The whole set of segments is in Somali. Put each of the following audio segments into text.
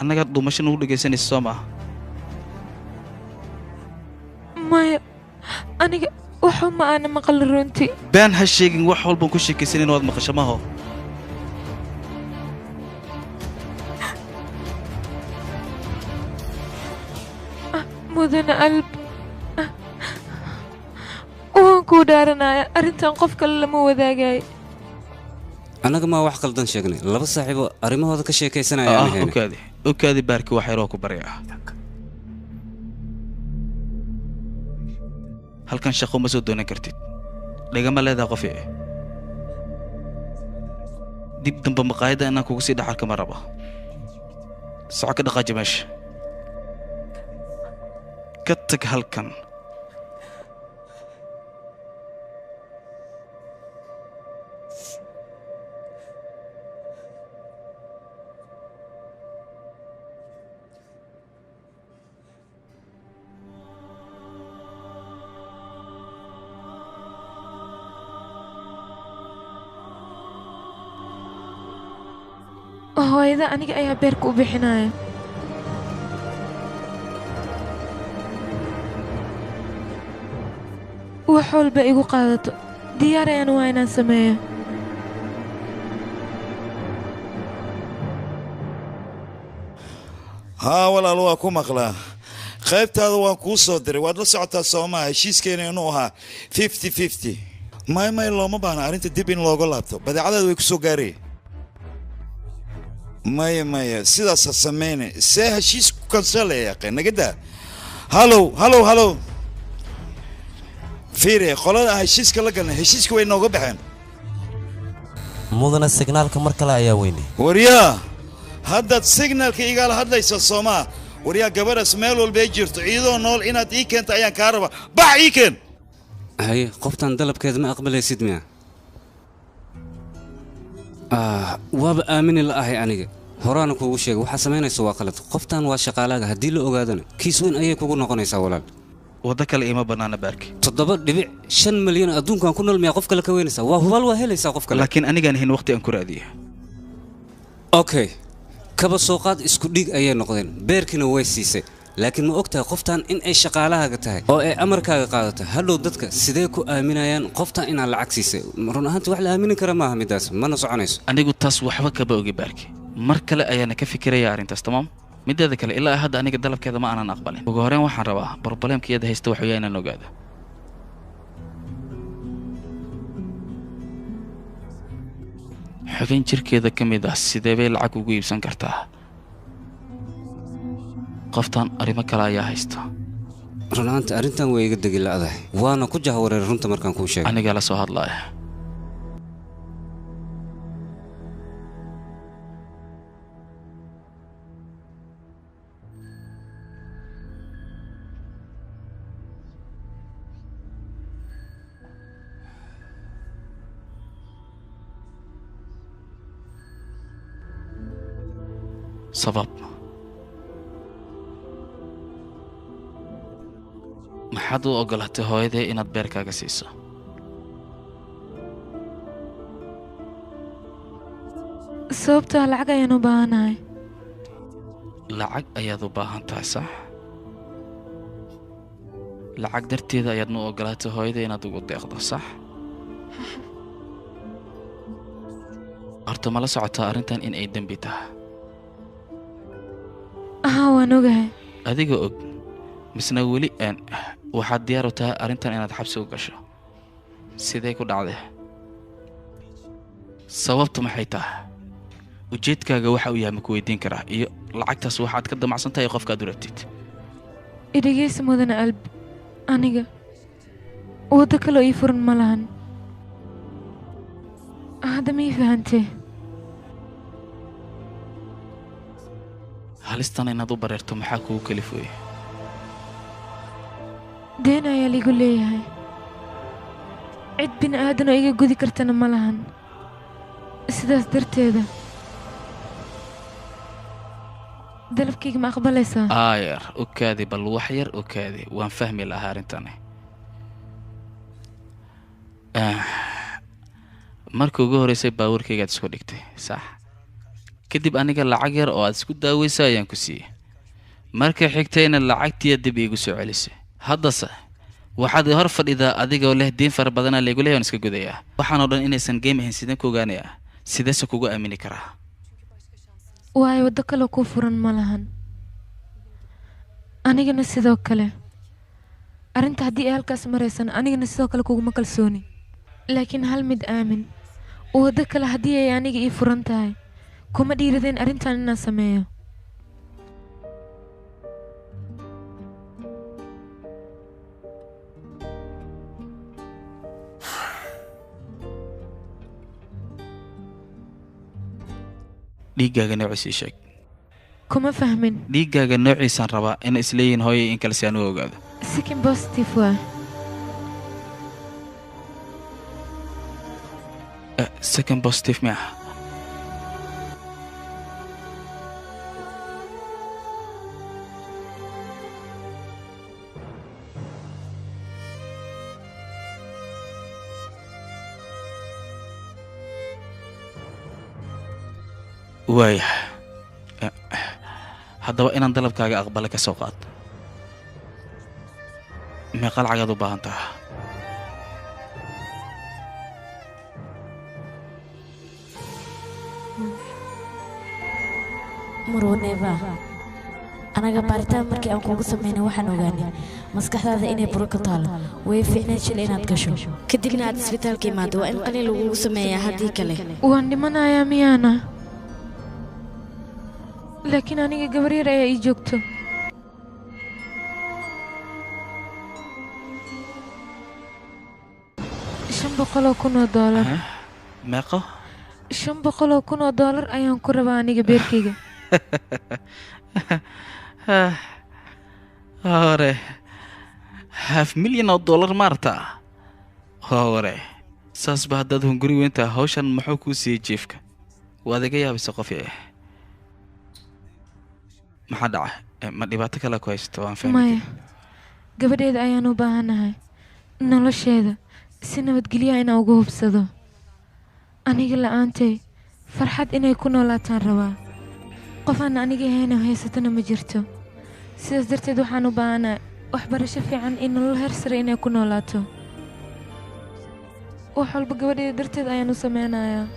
Annaga dhuumasho nagu dhegaysanaysa soo maaha? Maya, aniga waxba ma aana maqalin runtii. Been ha sheegin, wax walbaan ku sheekaysanin waad maqasho maho. Mudane Alb, waan kuu dhaaranaya, arrintan qof kale lama wadaagayo. Annaga maa wax qaldan sheegnay? Laba saaxiibo arrimahooda ka sheekaysanayaan ahayn. Okaadi, okaadi, baarki wax yaroo ku barya. Halkan shaqo ma soo doonan kartid, dhagama leedaha qofi. Dib dambe maqaayadda inaan kugu sii dhaxarka ma rabo. Soco, ka dhaqaaji meesha, ka tag halkan. Hooyada aniga ayaa beerka u bixinaya. Wax walba igu qaadato diyaar ayaan waa inaan sameeyo. Haa walaal, waa ku maqlaa. Qaybtaada waan kuu soo diray, waad la socotaa soomaa? Heshiiskeena inuu ahaa 50-50. May may, looma baahna arrinta dib in looga laabto. Badeecadaada way ku soo gaaraya. Maya maya, sidaas ha sameyne. See heshiis ku kansalaya? Nagadaa. Hallow hallow hallow, fiire, qolada aan heshiiska la galnay heshiiska way nooga baxeen. Mudane, signaalka mar kale ayaa weynay. Waryaa, haddaad signalka igala hadlaysa soomaa? Waryaa, gabadhaas meel walba ay jirto iyadoo nool inaad ii keento ayaan kaa rabaa. Bax, ii keen. Haye, qoftan dalabkeeda ma aqbalaysid miya? Waaba aamini la ahay aniga. Horaana kuugu sheegay, waxaa samaynaysa waa qalad. Qoftan waa shaqaalaaga, haddii la ogaadana kiis weyn ayay kugu noqonaysaa, walaal. Waddo kale iima bannaana, baarki. 7.5 milyan adduunkan ku nool miyaa qof kale ka weynaysaa? Waa hubaal, waa helaysaa qof kale. Laakiin anigaan ahayn waqti aan ku raadiyo. Okay, kaba soo qaad isku dhiig ayay noqdeen, beerkiina way siisay, laakiin ma ogtahay qoftan in ay shaqaalahaaga tahay oo ay amarkaaga qaadato? Hadhow dadka sidee ku aaminayaan qoftan inaad lacag siisay? Run ahaantii wax la aamini kara maaha midaas, mana soconayso. Anigu taas waxba kaba ogi, baarki. Mar kale ayaana ka fikiraya arrintaas, tamaam. Mideeda kale, ilaa hadda aniga dalabkeeda ma aanan aqbalin. Ugu horreyn waxaan rabaa problemka iyada haysta waxooyaa inaan ogaado. Xubin jirkeeda ka mid ah sidee bay lacag ugu iibsan kartaa? Qoftan arrimo kale ayaa haysta. Run ahaantii arrintan way iga degi la'dahay, waana ku jahwareer runta markaan kuu sheegay. Anigaa la soo hadlaaya. Sabab maxaad u ogolaatay hooyaday inaad beerkaaga siiso? Sababtaa lacag ayaan u baahanahay. Lacag ayaad u baahan tahay, sax? Lacag darteeda ayaad nu ogolaatay hooyaday inaad ugu deeqdo, sax? Horta ma la socotaa arrintan in ay dembi tahay? Haa, waan ogahay. Adiga og, misna weli aan waxaad diyaar u tahay arrintan inaad xabsi u gasho. Sidee ku dhacday? Sababtu maxay tahay? Ujeedkaaga waxa uu yahay ma ku weydiin karaa? Iyo lacagtaas waxaad ka damacsan tahay qofka aad u rabtid? Idhegeysa, mudane Alb, aniga waddo kaloo ii furan ma lahan. Hadda ma ii fahantee? Halistan inaad u bareerto maxaa kugu kalifooye? Deen ayaa liigu leeyahay, cid bini aadan oo iga gudi kartana ma lahan. Sidaas darteeda dalabkayga ma aqbalaysaa? Aayar, u kaadi bal, wax yar u kaadi. Waan fahmi lahaa arrintani. Markii ugu horreysay baabuurkaygaad isku dhigtay, sax? Kadib aniga lacag yar oo aad isku daaweysa ayaan ku siiyey. Markay xigtayna lacagtiya dib iigu soo celisay. Haddase waxaad hor fadhidaa adigoo leh diin fara badanaa laygu leeyahay waan iska gudayaa. Waxaan oo dhan inaysan game ahayn sideen ku ogaanayaa? Sideese kugu aamini karaa? Waayo waddo kale kuu furan ma lahan. Anigana sidoo kale. Arrinta haddii ay halkaas maraysana anigana sidoo kale kuguma kalsooni. Laakiin hal mid aamin. Waddo kale haddii ay aniga ii furan tahay, kuma dhiiradeen arrintan inaan sameeyo. Dhiiggaaga noociisa ii sheeg. Kuma fahmin. Dhiiggaaga noociisaan rabaa in isleeyihiin hooyo in kale si aan u ogaado. Second positive waa. Second positive miya? Waaya. Haddaba inaan dalabkaaga aqbala ka soo qaad. Meeqa lacagaad u baahan tahay? Marwaneba, anaga baaritaan markii aan kugu sameynay waxaan ogaanay maskaxdaada inay buro ka taalo. Way fiicnayd shil inaad gasho, kadibna aad isbitaalka imaado. Waa in qaliin lagugu sameeyaa haddii kale. Waan dhimanayaa miyaana? Laakiin aniga gabar yar ayaa ii joogto. $500,000. Meeqo? $500,000 ayaan ku rabaa aniga beerkayga. Hore $500,000 maarta. Hore saasba haddaad hunguri weyntaa hawshan muxuu kuu siiyey jiifka? Waad iga yaabaysa qof eh. Maxaa dhaca? Ma dhibaato kale ku haysato? Waan fahmi. Maya, gabadheeda ayaan u baahanahay. Nolosheeda si nabadgelya inaan ugu hubsado. Aniga la'aantay farxad inay ku noolaataan rabaa. Qof aan aniga ahayn oo haysatana ma jirto. Sidaas darteed waxaan u baahanahay waxbarasho fiican iyo nolol heer sare inay ku noolaato. Wax walba gabadheeda darteed ayaan u sameynayaa.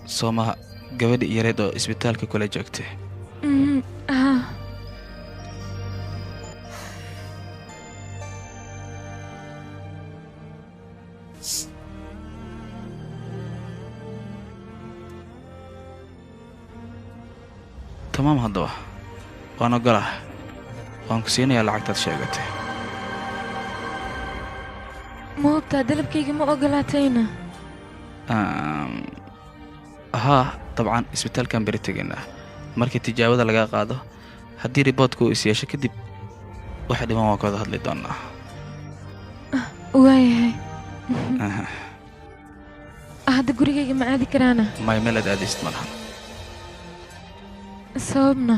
Soo maha gabadha yareed oo isbitaalka kula joogtay? Haa. Tamaam haddaba. Waan ogolaa. Waan ku siinayaa lacagtaad sheegatay. Ma hubtaa dalabkayga ma ogolaatayna? Haa, dabcan isbitaalkan beri tegaynaa. Markii tijaabada laga qaado, haddii riboodku uu is yeesho kadib, waxa dhiman waan ka wada hadli doonaa. Waayahay. Hadda gurigayga ma aadi karaana? Maya, meel aad aadaysid ma lahan. Sababna?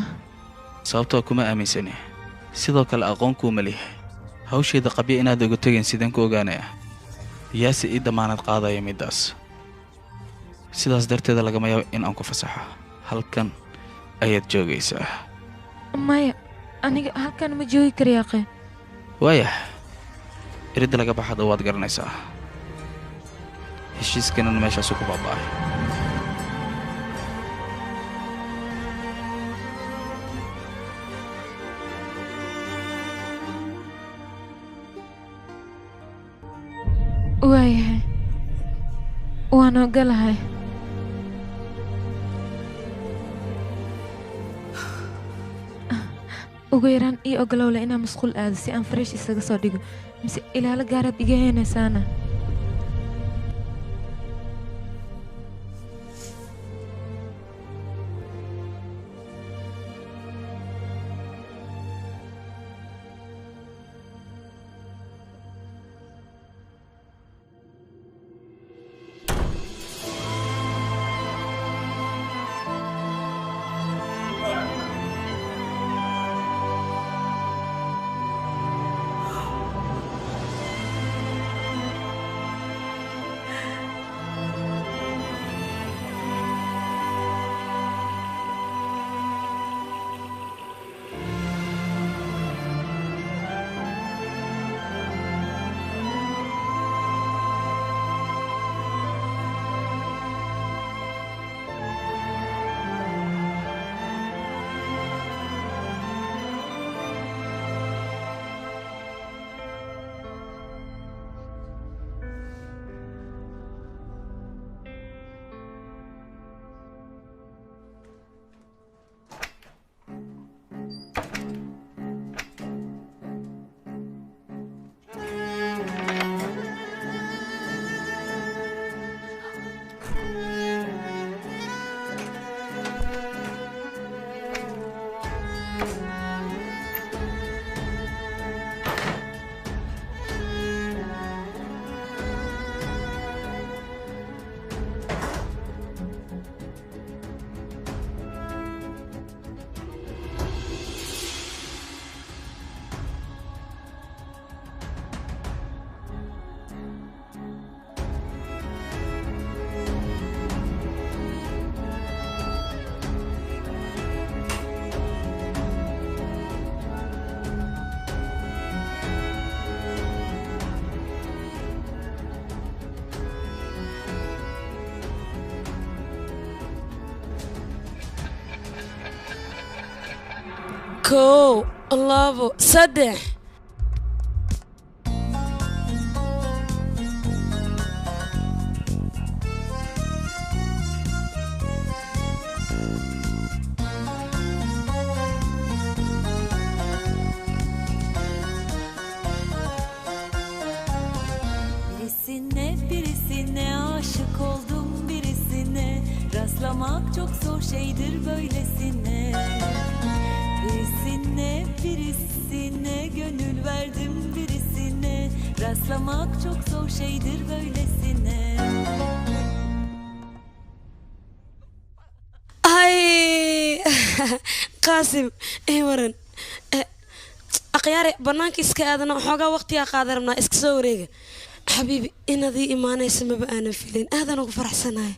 Sababtoo kuma aaminsani. Sidoo kale aqoon kuuma lihi. Hawsheeda qabya inaad uga tegayn sideen ku ogaanayaa? Yaase ii damaanad qaadaya middaas. Sidaas darteeda lagama yaabo in aan ku fasaxo. Halkan ayaad joogaysaa. Maya, aniga halkan ma joogi karayaaqe. Waayah, iridda laga baxada waad garanaysaa. Heshiiskanan meeshaasuu ku baaba'ay. Waayahay, waan ogolahay. Ugu yaraan ii ogolowle inaan masquul aado si aan fresh isaga soo dhigo. Mise ilaalo gaaraad iga heynaysaana? 1 2 3. Birisine aşık oldum, birisine rastlamak çok zor şeydir böylesine. Birisine birisine gönül verdim, birisine rastlamak çok zor şeydir böylesine. Ay Qaasim ey waran akhyaare banaanka iska aadana xoogaa waqtigaa qaadan rabnaa iska soo wareega. Xabiibi inaad ii imaanaysa maba aanan filayn, aadaan ugu faraxsanahay.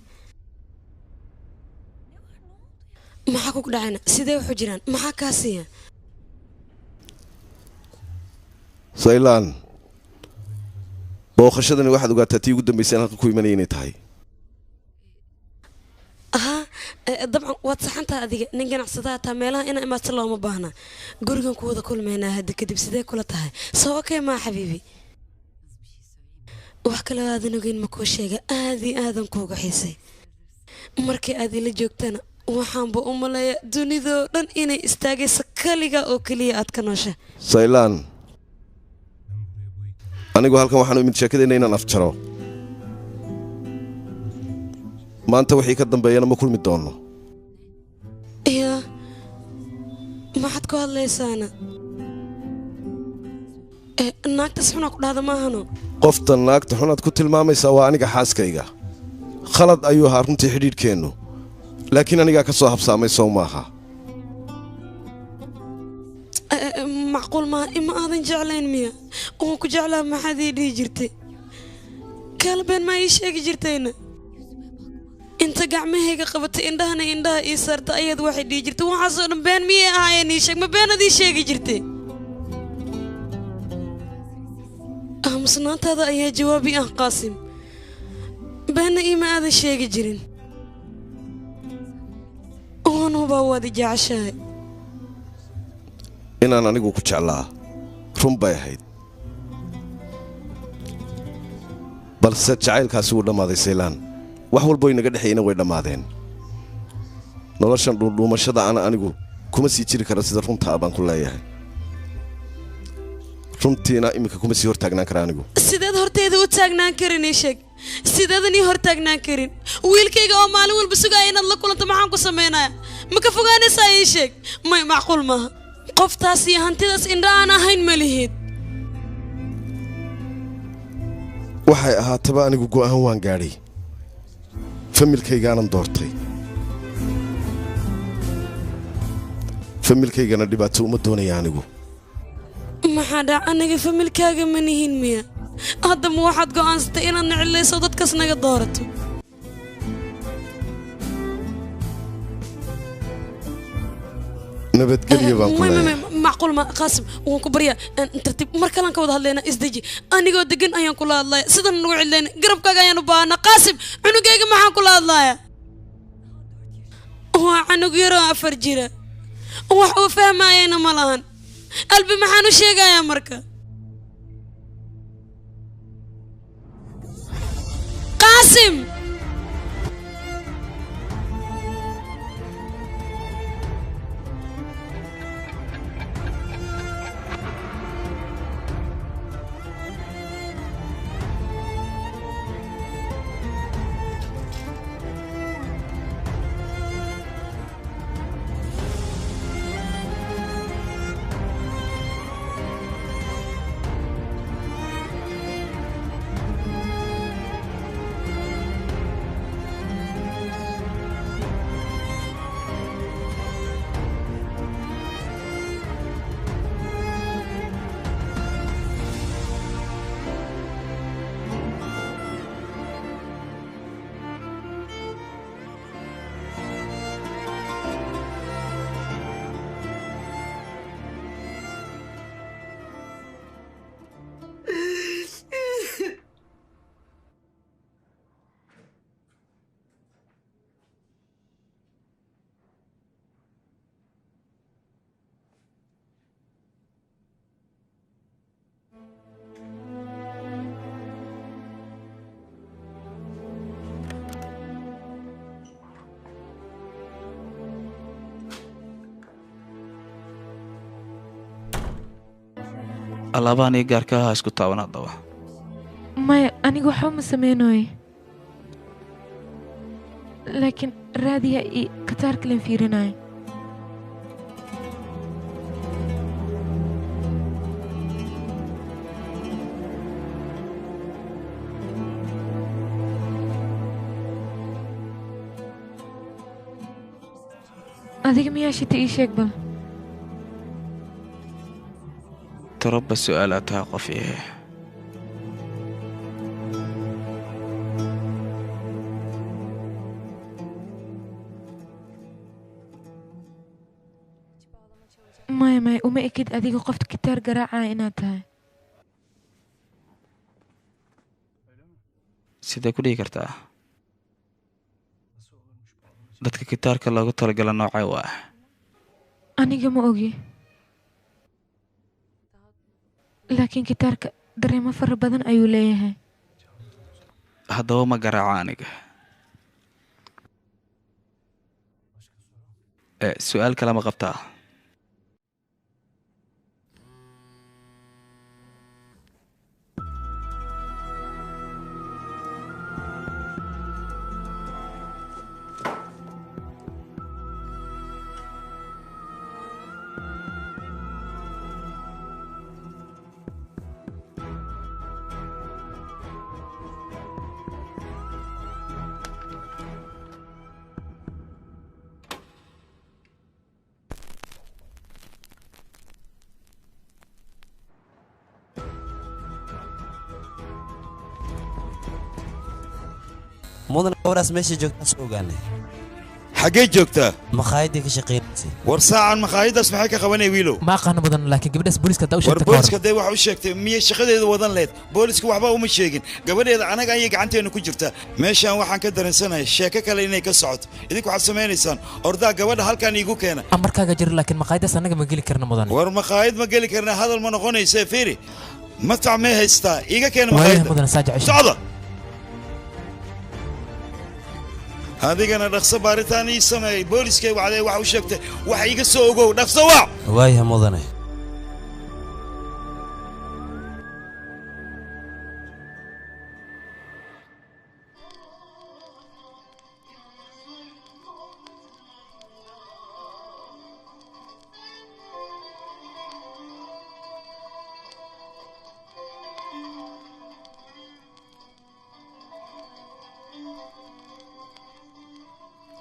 Maxaa kugu dhacayna? Sidee waxu jiraan? Maxaa kaa siiya? Saylaan, booqashadani waxaad ogaataa tii ugu dambaysay aan halkan ku imanaya inay tahay. Ahaa dabcan waad saxantaha adiga, nin ganacsadaha taa meelaha inaa imaadsa looma baahna. Gurigan ku wada kulmaynaa hadda kadib, sidee kula tahay? Soo okey maa xabiibi? Wax kaloo aadan ogeyn ma kuu sheega, aad iyo aadan kuuga xiisay. Markii aad ila joogtana waxaanba u maleeya dunidoo dhan inay istaagayso kaliga oo keliya aad ka noosha. Saylaan, anigu halkan waxaan u imid sheekadeenna inaan afjaro. Maanta wixii ka dambeeyana ma kulmi doono. Yaa maxaad ku hadlaysaana? Naagtaas xunaa ku dhahda maahano? Qofta naagta xunaad ku tilmaamaysaa waa aniga xaaskayga. Khalad ayuu ahaa runtii xidhiidhkeennu, laakiin anigaa ka soo habsaamay sow maaha. Macquul maaha, ima aadan jeclayn miya? Waan ku jeclaa maxaad ii dhihi jirtay? Kaalbeen maa ii sheegi jirtayna? Inta gacmahayga qabatay indhahana indhaha ii saarta ayaad waxay dhihi jirtay. Waxaasoo dhan been miyay ahaayeen? Ii sheeg, ma beenaad ii sheegi jirtay? Aamusnaantaada ayaa jawaabi ah Qaasim. Beenna iima aadan sheegi jirin. Waan hubaa waad i jeceshahay. Inaan anigu ku jeclaa run bay ahayd, balse jacaylkaasi wuu dhammaaday Saylaan. Wax walbo inaga dhexeeyna way dhammaadeen. Noloshan dhuundhuumashada ana anigu kuma sii jiri kara sida runta ah baan ku leeyahay. Runtiina iminka kuma sii hortaagnaan kara anigu. Sideed horteeda u taagnaan karin ii sheeg? Sideedan ii hortaagnaan karin? Wiilkayga oo maalin walba sugaaya inaad la kulanto maxaan ku samaynayaa? Ma ka fogaanaysaa ii sheeg? May, macquul maaha. Qoftaas iyo hantidaas indha aan ahayn ma lihid. Waxay ahaataba anigu go'aan waan gaadhay, familkaygaanan doortay. Familkaygana dhibaato uma doonaya anigu. Maxaa dhac? Aniga familkaaga ma nihin miya? Hadda ma waxaad go'aansatay inaad nicilayso dadkaas naga doorato? Nabadgelyo baan ku leeyahay. Macquul ma Qaasim, waan ku baryaa tartiib, mar kalaan ka wada hadlaynaa. Isdeji, anigoo degan ayaan kula hadlaya. Sidan nagu cidlayna garabkaaga ayaan u baahanaa. Qaasim, cunugayga maxaan kula hadlayaa? Waa canug yaroo 4 jira, wax uu fahmaayana ma lahan. Albi maxaan u sheegayaa marka? Qaasim! Alaabahan iyo gaarka ah isku taaban haddaba. Maya, aniga waxba ma sameynooye, laakiin raadiya iyo kataar kalen fiirinayo. Adiga miyaa shita? Ii sheeg bal. Tarabba su'aal aad tahay qof ihe. Maya maya, uma ekid adiga qofta kitaar garaacaya inaad tahay. Sidee ku dhihi kartaa? Dadka kitaarka loogu talagala noocee waa? Aniga ma ogi, laakiin kitaarka dareemo fara badan ayuu leeyahay. Haddaba ma garaaco aniga. Su'aal kale ma qabtaa? Mudan, gabadhaas meesha joogtaa soo ogaanay. Xaggee joogtaa? Makhaayadii ka shaqaynaysay. War saacan makhaayadaas maxay ka qabanay, wiilow? Ma aqaano mudan, laakiin gabadhaas booliska haddaa u war sheegta ka booliska waran. Dee waxa u sheegtay miyay shaqadeeda wadan leed? Booliska waxba uma sheegin. Gabadheeda anaga ayay gacanteena ku jirtaa. Meeshaan waxaan ka dareensanahay sheeko kale inay ka socoto. Idinku waxaad samaynaysaan, ordaa gabadha halkan iigu keena. Amarkaaga jira, laakiin makhaayadaas annaga ma geli karna, mudan. War makhaayad ma geli karna hadal ma noqonaysa. Fiiri, madfac may haystaa? Iiga keena waayahay makhaayadda. Mudan, saa jecesha. Socda adigana, dhaqso baaritaan ii sameeyey. Booliskay wacday, wax u sheegtay, wax iiga soo ogow. Dhaqso wac. Waayahay mudane.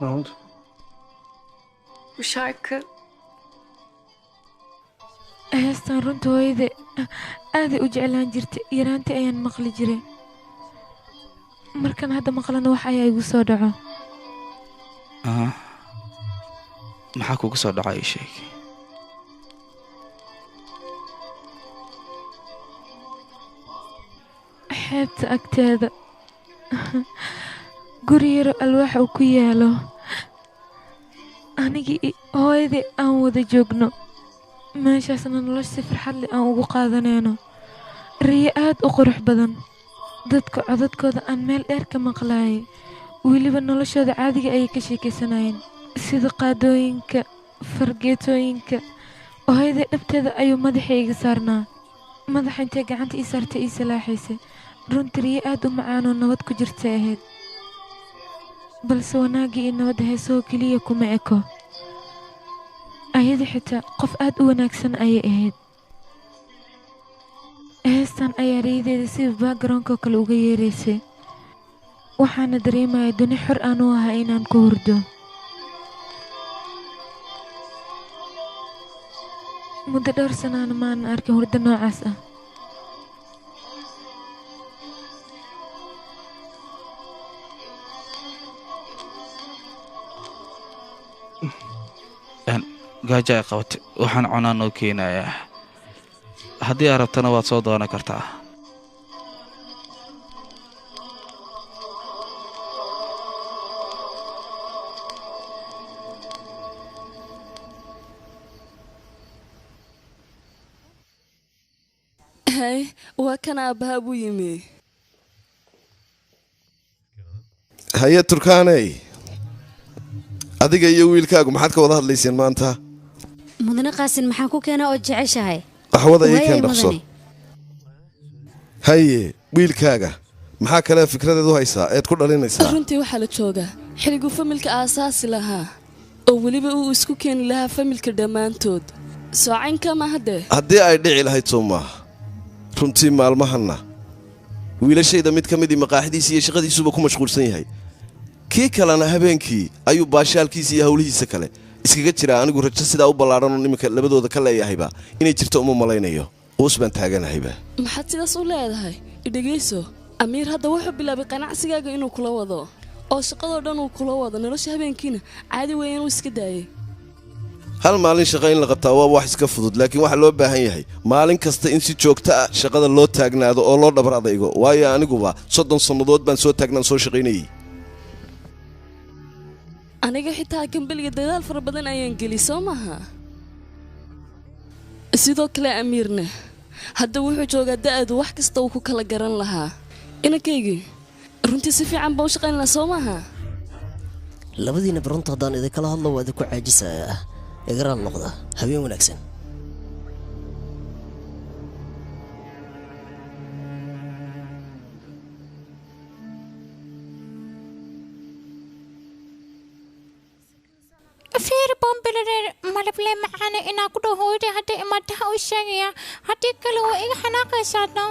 Ne oldu? Bu şarkı Heestan runta hooyada aaday u jeclaan jirtay. Yaraantii ayaan maqli jiray. Markaan hadda maqlana wax ayaa igu soo dhaco. Aha. Maxaa kugu soo dhaca? Ii sheeg. Xeebta agteeda guri yaro alwaax uu ku yaalo, anigii iyo hooyadii aan wada joogno, meeshaasna nolosha si farxad leh aan ugu qaadanayno, riyo aad u qurux badan, dadka codadkooda aan meel dheer ka maqlaayay. Weliba noloshooda caadiga ayay ka sheekaysanayeen, sida qaadooyinka, fargeetooyinka. Hooyaday dhabteeda ayuu madaxa iga saarnaa, madaxa intay gacanta ii saartay ii salaaxaysay. Runtii riyo aad u macaan oo nabad ku jirtay ahayd, balse wanaaggii iyo nabadda heesahoo keliya kuma eko. Ayada xitaa qof aad u wanaagsan ayay ahayd. Heestan ayaa riyadeeda sida backgroundka kale uga yeeraysay, waxaana dareemaya duni xor aan u ahaa inaan ku hurdo. Muddo dhowr sanaana maanan arkin hurdo noocaas ah. Gaajo ay qabatay, waxaan cunaa noo keenayaa. Haddii aad rabtana waad soo doonan kartaa. Hay, waa kan aabbaha buu yimi. Haye Turkaaney, adiga iyo wiilkaagu maxaad ka wada hadlayseen maanta? Mudane Qaasin, maxaan ku keenaa oo jeceshahay? Qaxwada ii Waayay keen dhaqso. Mudane. Haye wiilkaaga maxaa kale fikradeed u haysaa eed ku dhalinaysaa? Runtii waxaa la joogaa xilliguu familka aasaasi lahaa oo weliba uu isku keeni lahaa familka dhammaantood. Soocaynka ma haddee? Haddii ay dhici lahayd soo maaha. Runtii maalmahanna wiilashayda mid ka midii maqaaxidiisa iyo shaqadiisuba ku mashquulsan yahay, kii kalena habeenkii ayuu baashaalkiisa iyo howlihiisa kale iskaga jiraa. Anigu rajo sidaa u ballaadhanoo iminka labadooda ka leeyahayba inay jirto uma malaynayo. Quus baan taaganahayba. Maxaad sidaas u leedahay? Idhegayso, Amiir hadda wuxuu bilaabay qanacsigaaga inuu kula wado oo shaqadoo dhan uu kula wado. Nolosha habeenkiina caadi weeye inuu iska daayay. Hal maalin shaqa in la qabtaa waa wax iska fudud, laakiin waxaa loo baahan yahay maalin kasta in si joogto ah shaqada loo taagnaado oo loo dhabar adaygo. Waayo aniguba 30 sannadood baan soo taagnaan soo shaqaynayay. Aniga xitaa kambeliga dadaal fara badan ayaan geli soo maaha. Sidoo kale Amiirna hadda wuxuu joogaa da'adu wax kasta uu ku kala garan lahaa. Inankaygii runtii si fiican baa u shaqayn lahaa soo maaha. Labadiinaba runta haddaan idinkala hadlo waa idinku caajisayaa. Igaraal noqda. Habeen wanaagsan. Fiir bombilareer malable macaane inaa ku dhow hooyaday hadday imaadaha u sheegaya, haddii kale waa iga xanaaqaysaa. No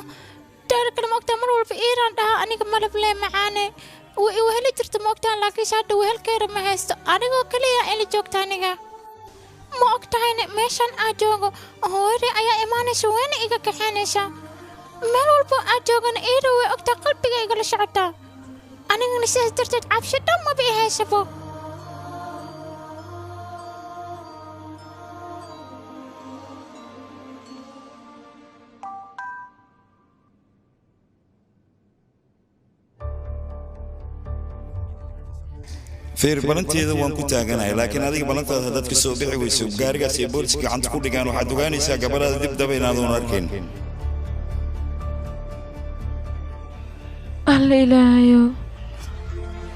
daar kale maogtaa mar walba iiraan dhahaa aniga malable macaane way iwa heli jirta maogtaa, laakiinse hadda wehelkeeda ma haysto anigoo kaliya ila joogta. Aniga ma og tahayne meeshan aa joogo hooyaday ayaa imaanaysa wayna iga kaxaynaysaa. Meel walbo aa joogana iira way ogtaa, qalbiga igala socotaa. Anigana sidaas darteed cabsi dhan maba i haysabo. Fiir, balanteeda waan ku taaganahay, laakiin adiga ballantaada haddaad ka soo bixi weyso gaarigaas ay booliska gacanta ku dhigaan, waxaad ogaanaysaa gabadhaada dib daba inaadan arkayn. Alla ilaahayow,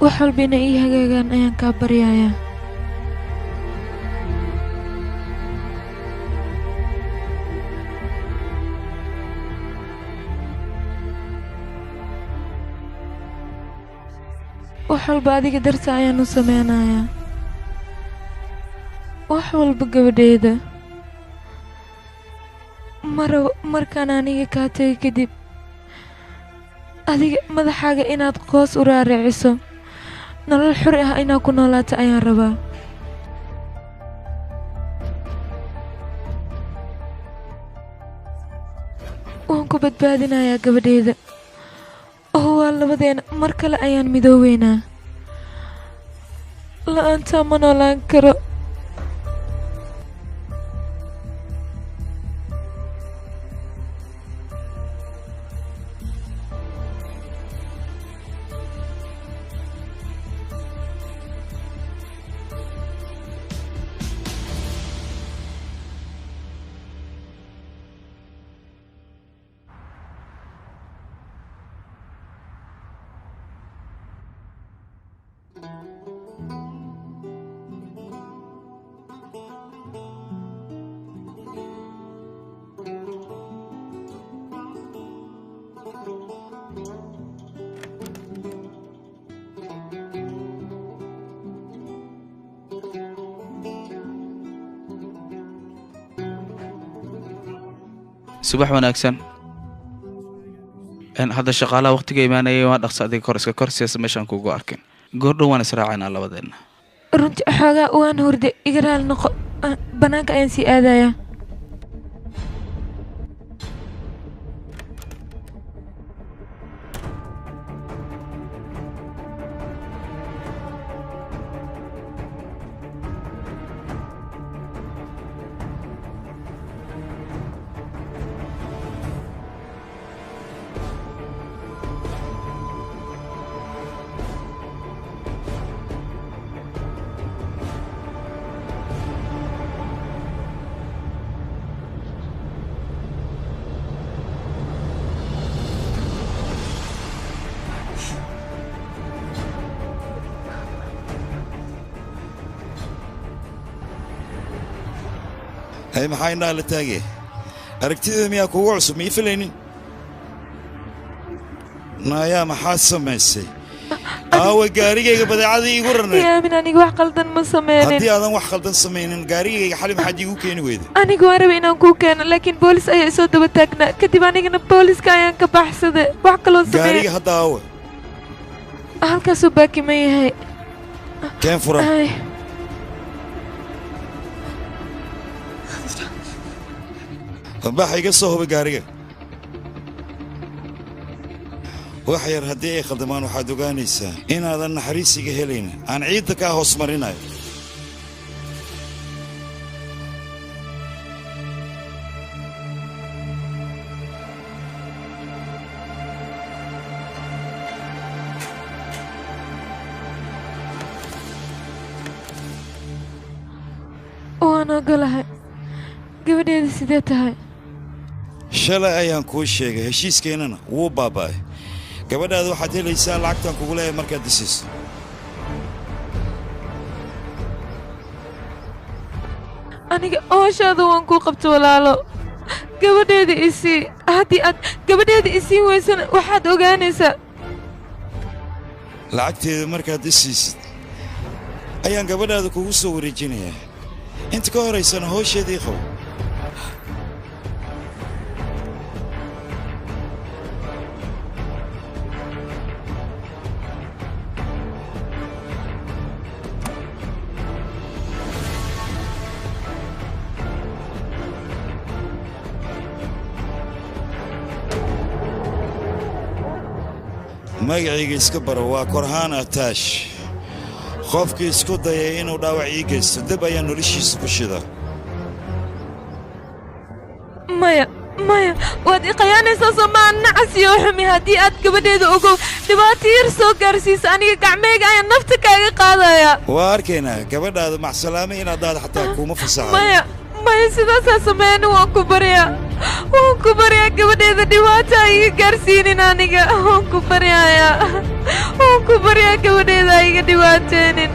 wax walba inay ii hagaagaan ayaan kaa baryayaa. Wax walba adiga darta ayaan u sameynayaa, wax walba gabadheyda. Marabo markaan aniga kaa tegay kadib adiga madaxaaga inaad qoos u raaraciso, nolol xur ah inaad ku noolaato ayaan rabaa. Waan ku badbaadinayaa gabadheyda oo waa labadeena mar kale ayaan midoobeynaa. La'aantaa ma noolaan karo. Subax wanaagsan. Hadda shaqaalaha waqtiga imaanayay waan dhaqsa, adiga kor iska kor siyaasa meeshaan kugu arkin. Goordhow waan israacaynaa labadeenna. Runtii xoogaa waan hurday, iga raali noqo. Bannaanka ayaan sii aadayaa. Hay, maxaa indhaha la taagay? Aragtideeda miyaa kugu cusub? Ma ii filaynin. Naayaa maxaa samaysay? Aawa gaarigayga badeecadii iigu rarnay. Yaamin, aniga wax qaldan ma sameynin. Haddii aadan wax qaldan samaynin, gaarigayga xali maxaad iigu keeni weyda? Aniga waan rabay inaan kuu keeno, laakiin boolis ayaa isoo daba taagnaa. Kadib anigana booliska ayaan ka baxsaday. Wax kaloo sameeyay. Gaariga hadda aawa? Halkaasuu baakiman yahay. Keen fura. Ay. Bax, iga soo hubi gaariga. Wax yar haddii ay khaldamaan, waxaad ogaanaysaa inaadan naxariisiga helayn, aan ciidda kaa hoos marinayo. Waan ogolahay. Gabadheeda sidee tahay? Shalay ayaan kuu sheegay, heshiiskeenana wuu baaba'ay. Gabadhaada waxaad helaysaa lacagtaan kugu leeyahay markaad dhisayso. Aniga hooshaada waan kuu qabta, walaalo. Gabadheeda isii. Haddii aad gabadheeda isiin weysana, waxaad ogaanaysaa. Lacagteeda markaad isiisid ayaan gabadhaada kugu soo wareejinayaa. Inta ka horaysana hoosheedii qabo. Magacayga iska baro, waa Korhaan Ataash. Qofkii isku dayay inuu dhaawac ii geysto, dab ayaa noloshiisa ku shida. Maya, maya, waad i khayaanaysaa, soo maa? Nacas iyo xumi, haddii aad gabadheeda ogow dhibaato yar soo gaarsiisa, aniga gacmeyga ayaan nafta kaaga qaadayaa. Waa arkaynaa. Gabadhaada macsalaame inaad dhahdo xataa kuuma fasaxayo. Maya, maya, sidaasaa sameeyana. Waan ku baryaa, waan ku baryaa, gabadheeda dhibaato ha iga gaarsiinin. Aniga waan ku baryayaa, waan ku baryaa, gabadheeda ha iga dhibaateenin.